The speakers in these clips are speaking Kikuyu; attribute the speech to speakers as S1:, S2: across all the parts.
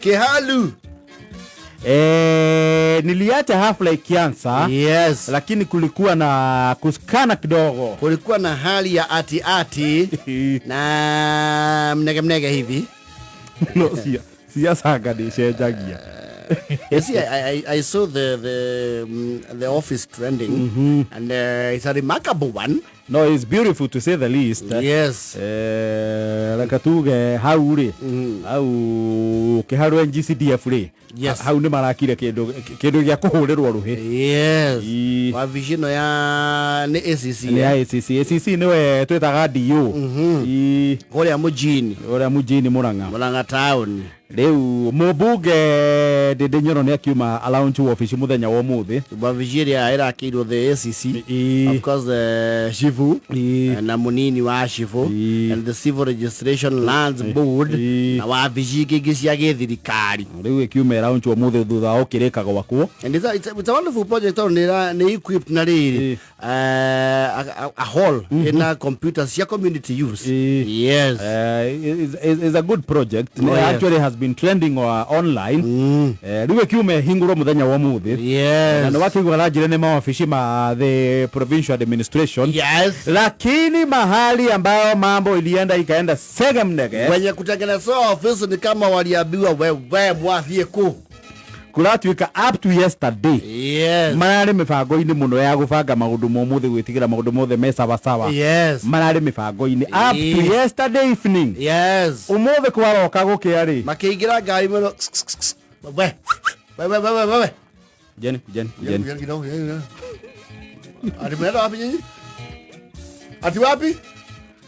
S1: Kihalu.
S2: Niliacha hafla ikianza, lakini kulikuwa na kusikana kidogo.
S1: Kulikuwa na hali ya ati ati na mnege mnege hivi.
S2: No siasa anga nĩcenjagia.
S1: You see, I saw the office trending, and it's a remarkable one.
S2: No, it's beautiful, to say the least. Reke tuge hau rĩ, hau kĩharũ NGCDF rĩ, hau nĩ marakire kĩndũ gĩa kũhũrĩrwo rũhĩ.
S1: Wabici ĩno ya nĩ ACC.
S2: Nĩ ya ACC. ACC nĩwe twĩtaga DO.
S1: Kũrĩa mũjini.
S2: Ũrĩa mũjini, Mũrang'a.
S1: Mũrang'a town.
S2: Rĩu mũmbunge Ndĩndĩ Nyoro nĩ akiuma alaunch wabici mũthenya wa ũmũthĩ.
S1: Wabici ĩrĩa ĩrakĩirwo the ACC. Of course, the Shifu na mũnini wa Shifu and the Civil Registration Lands Board na wabici ingĩ ingĩ cia gĩthirikari.
S2: Rĩu ĩkiuma ĩraunchwo ũmũthĩ thutha wa ũkĩrĩka gwakwo.
S1: And it's a wonderful project tondũ nĩ equipped na rĩrĩ a hall ina computers cia community use.
S2: Is a good project.
S1: Oh, yes.
S2: Actually has been trending online. Rĩu ĩkiuma ĩhingũrwo mũthenya wa ũmũthĩ. Na nĩ wakĩigua ranjire nĩ mawabici ma the provincial administration. Lakini mahali ambayo mambo ilienda ikaenda sege mnege,
S1: Wenye kutengenezewa ofisi ni kama waliambiwa, "Wewe mwathiĩ kũ?"
S2: Kũratuĩka up to yesterday mararĩ mĩbango-inĩ mũno ya gũbanga maũndũ ma ũmũthĩ, gwĩtigĩra maũndũ mothe me sawasawa. Mararĩ mĩbango-inĩ up to yesterday evening. Ũmũthĩ kwaroka gũkĩa rĩ,
S1: Makĩingĩra ngari mũno, we we we we we we.
S2: Jeni, kujeni, kujeni.
S1: Ati mnaenda wapi nyinyi? Ati wapi?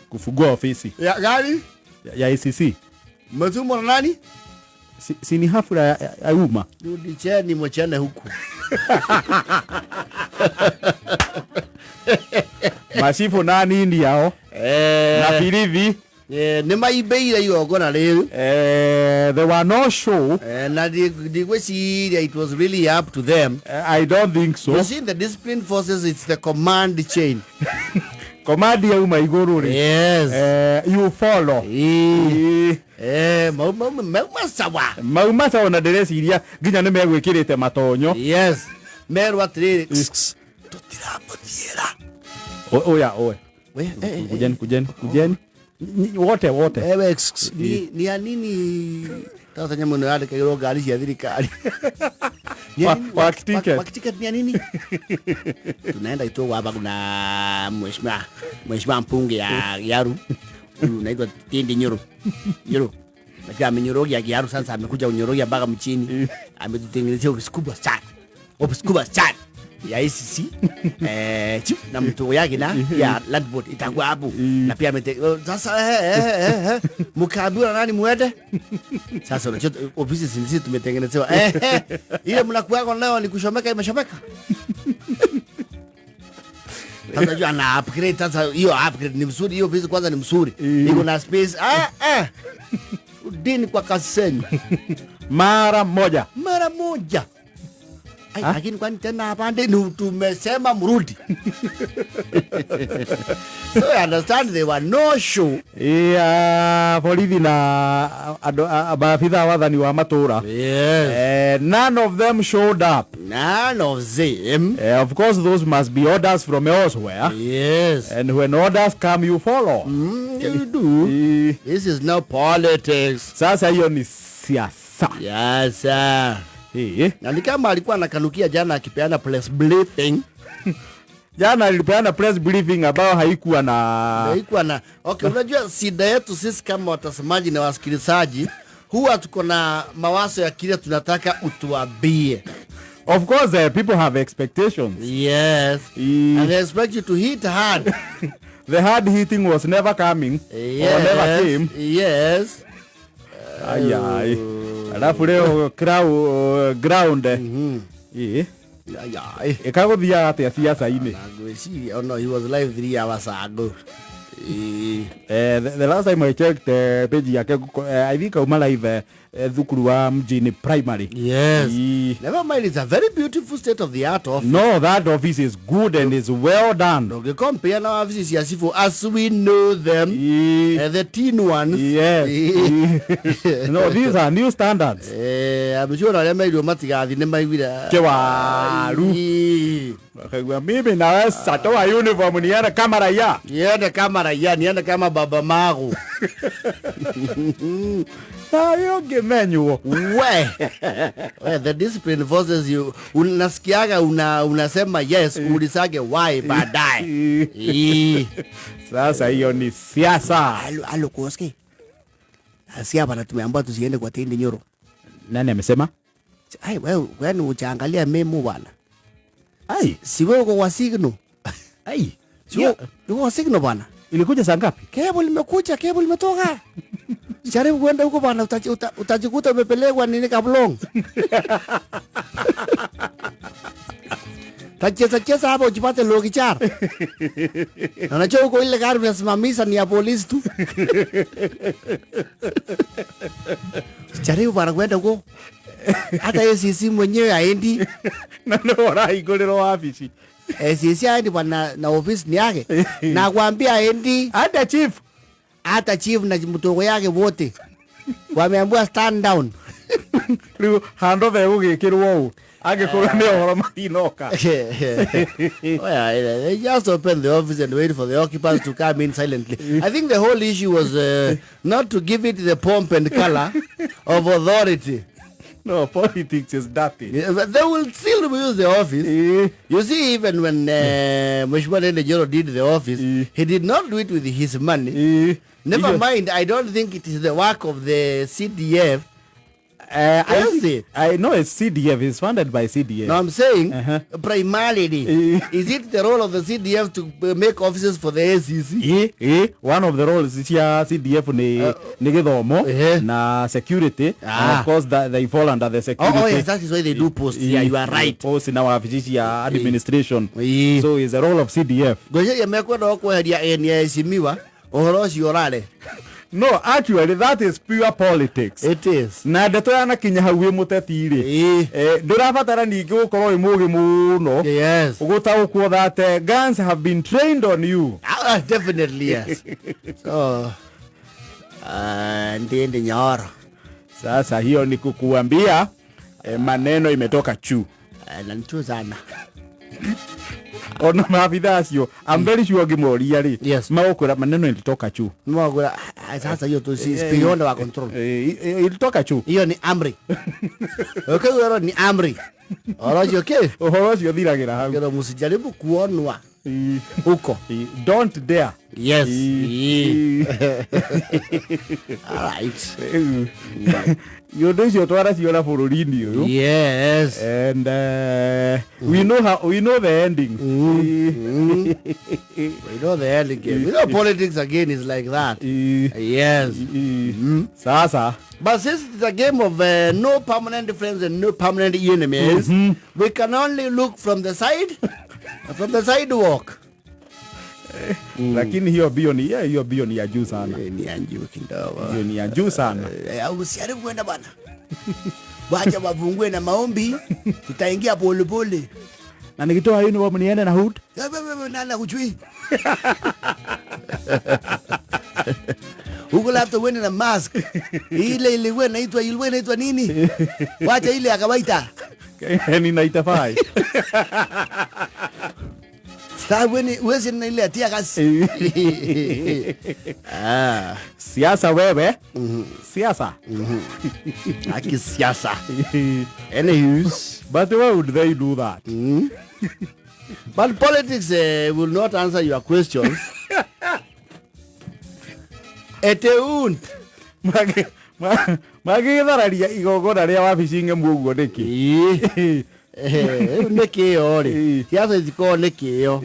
S2: Kufungua ofisi
S1: Ya gari?
S2: ya ACC.
S1: Mmetumwa na nani?
S2: Si ni hafla ya umma?
S1: Rudi mchane huku.
S2: Machifu na nini yao na birithi.
S1: Nĩ maimbeire igongona rĩrĩ.
S2: There were no show.
S1: Na ndigwĩciria it was really up to them.
S2: I don't think so.
S1: You see, the discipline forces, it's the command chain.
S2: Command yauma igũrũ rĩ, you follow.
S1: Mauma sawa.
S2: Mauma sawa, na ndĩreciria nginya nĩ megwĩkĩrĩte matonyo.
S1: Yes, merwo atĩrĩrĩ, "Tũtiramũthiĩra."
S2: Oya oe.
S1: We,
S2: Kujeni, kujeni, kujeni. Wote wote.
S1: Ewe, ni ya nini tata nyamũ ĩno yandĩkagĩrwo ngari cia thirikari? Ni ya nini?
S2: Work ticket.
S1: Work ticket ni ya nini? Tunaenda Itogo hapa, kuna mheshimiwa mbunge ya Kiaru huyu unaitwa Tindi Nyoro. Nyoro najua amenyorogia Kiaru, sasa amekuja kunyorogia mpaka mchini. Ametutengenezea ofisi kubwa sana, ofisi kubwa sana ya ACC, chief na mtu yake na ya land board itakuwa hapo na pia sasa mkaambiwa na nani muende? Sasa unajua ofisi sisi tumetengenezewa, ile mnakuwa nayo ni kushomeka, imeshomeka. Sasa unajua ana upgrade. Sasa hiyo upgrade ni mzuri, hiyo ofisi kwanza ni mzuri, iko na space. Dini kwa kazi
S2: Mara moja.
S1: Mara moja. Ai, lakini kwani tena hapande ni tumesema mrudi. So I understand there were no show.
S2: Ya borithi na andũ maabitha a wathani wa matũra. None of them showed up.
S1: None of them.
S2: Of course, those must be orders from elsewhere. And when orders come, you follow.
S1: You do. This is no politics.
S2: Sasa hiyo ni siasa.
S1: Yes, sir. Na ni kama alikuwa anakanukia jana akipeana press briefing.
S2: Jana alipeana press briefing ambayo haikuwa na
S1: Haikuwa na, okay, unajua shida yetu sisi kama watazamaji na wasikilizaji huwa tuko na mawazo ya kile tunataka utuambie.
S2: Of course, people have expectations.
S1: And they expect you to hit hard.
S2: The hard hitting was never coming or never came. Ai ai. Alafu leo ground.
S1: Ai, ai.
S2: Ĩkagũthiaga atĩa siasa-inĩ?
S1: Na ngwĩciria, oh no, he was live 3 hours ago.
S2: The last time I checked page yake, I think auma live thukuru wa mjini primary.
S1: Yes.
S2: Ii.
S1: Never mind, it's a very beautiful state of the art office.
S2: No, that office is good and is well done.
S1: Ndũngĩcompare na wabici cia cibũ as we know them.
S2: Ii.
S1: The teen ones.
S2: Yes.
S1: Ii.
S2: No, these are new standards.
S1: I'm sure arĩa merirwo matigathi nĩ maiguire
S2: Kĩwaru.
S1: Ii.
S2: Wakaigua, mimi naweza toa uniform niende kama raia.
S1: Niende kama raia, niende kama baba magu.
S2: Nayo ngĩmenywo.
S1: We, the discipline forces you. Unasikiaga unasema yes, ulisage why baadaye. Ii.
S2: Sasa hiyo ni siasa.
S1: Alo, alo koske. Asia bana tumeambiwa tusiende kwa Tindi Nyoro.
S2: Nani amesema?
S1: Ai wewe, kwani uchaangalia memo bwana.
S2: Ai,
S1: Si wewe uko kwa signal.
S2: ai.
S1: Si wewe uko kwa signal bwana.
S2: Ilikuja saa ngapi?
S1: Cable limekuja, cable limetoka. Jaribu kwenda huko bwana, utajikuta umepelekwa nini Kablong. Tacheza cheza hapo ujipate lokichar. Na unajua huko ile gari unasimamisha ni ya polisi tu. Jaribu bwana kwenda huko. Hata ACC mwenyewe haendi.
S2: Na nĩ ũrahingũrĩrwo wabici.
S1: ACC haendi bwana, na ofisi ni yake. Na kuambia haendi.
S2: Hata chief.
S1: Hata chief na mtoko yake wote wameambiwa stand down.
S2: Rĩu handũ begũgĩkĩrwo ũũ angĩkorwo nĩ ũhoro matinoka.
S1: Oh yeah, they just open the office and wait for the occupants to come in silently. I think the whole issue was not to give it the pomp and color of authority.
S2: No, politics is dirty.
S1: Yeah, but they will still use the office. You see, even when Mheshimiwa Ndindi Nyoro did the office, he did not do it with his money. Never mind, I don't think it is the work of the CDF.
S2: I
S1: Is
S2: think
S1: it?
S2: I know it's CDF. It's funded by CDF.
S1: No, I'm saying primarily, is it the role of the CDF to make offices for the ACC?
S2: One of the roles cia CDF ni gĩthomo na security. And of course that they fall under the security.
S1: Oh, yes, that is why they do posts. Yeah, you are right.
S2: Post na wabici cia administration. So it's the role of CDF.
S1: Ngwĩciria mekwenda kweheria eni aheshimiwa ũhoro ũcio ũrare.
S2: No, actually that is pure politics.
S1: It is.
S2: Na ndeto yanakinya hau wĩ mũteti rĩ, ndũrabatara ningĩ gũkorwo wĩ mũgĩ mũno gũtaũkwo that guns have been trained on you.
S1: Definitely yes. So, Ndindi Nyoro.
S2: Sasa hiyo ni kukuambia maneno imetoka chu.
S1: Na ni chu sana.
S2: Ona maabitha acio, I'm very sure ngĩmoria rĩ, magũkwĩra maneno ilitoka chu.
S1: Magũkwĩra, sasa hiyo tu si beyond our control.
S2: Ilitoka chu.
S1: Hiyo ni amri. Okay, hiyo ni amri. Ũhoro ũcio kĩ?
S2: Ũhoro ũcio thiragĩra hau.
S1: Kero msijaribu kuonwa huko.
S2: Don't dare.
S1: Yes. All right.
S2: Ũndũ ũcio twaraciona bũrũri-inĩ ũyũ.
S1: Yes.
S2: And we know the ending.
S1: We know the ending game. We know politics again is like that. Yes.
S2: Sasa.
S1: But since it's a game of no permanent friends and no permanent enemies, we can only look from the side, from the sidewalk.
S2: Lakini hiyo bio ni, yeah, hiyo bio ni ya juu sana.
S1: Ni ya juu kidogo.
S2: Hiyo ni ya juu sana.
S1: Usijaribu kwenda bwana. Wacha wafungue na maombi, tutaingia pole pole.
S2: Na nikitoa hii ni niende na hood?
S1: Nani hujui? Huko labda uende na mask. Ile ilikuwa inaitwa, ilikuwa inaitwa nini? Wacha ile ya kawaida.
S2: Ni naitafai.
S1: Sasa wewe na ile atia kasi.
S2: Siasa wewe. Siasa.
S1: Aki siasa. Anywho.
S2: But why would they do that?
S1: But politics will not answer your questions. Ete won't.
S2: Magithararia igongona ria wabici ng'emu ũguo nĩkĩ?
S1: Nĩ kĩo rĩ. Siasa izikoragwo nĩ kĩo.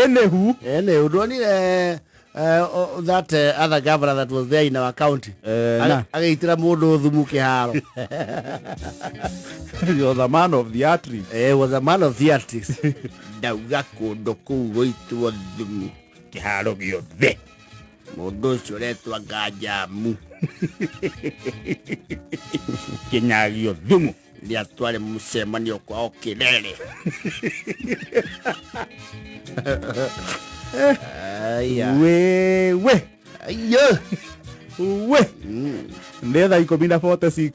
S2: Anywho.
S1: Anywho, ndonire That other governor that was there in our county.
S2: Na.
S1: Agĩitĩra mũndũ thumu kĩharo.
S2: You're the man of theatrics.
S1: Was a man of theatrics. Ndauga kũndũ kũu gũitwo thumu
S2: kĩharo gĩothe.
S1: Mũndũ ũcio ũretwa Nganjamu.
S2: Kĩnyagio thumu.
S1: Nĩ atware mũcemanio kwao Kĩrere. Aya.
S2: Wewe.
S1: Aya.
S2: We. Nĩ thaa 10:46.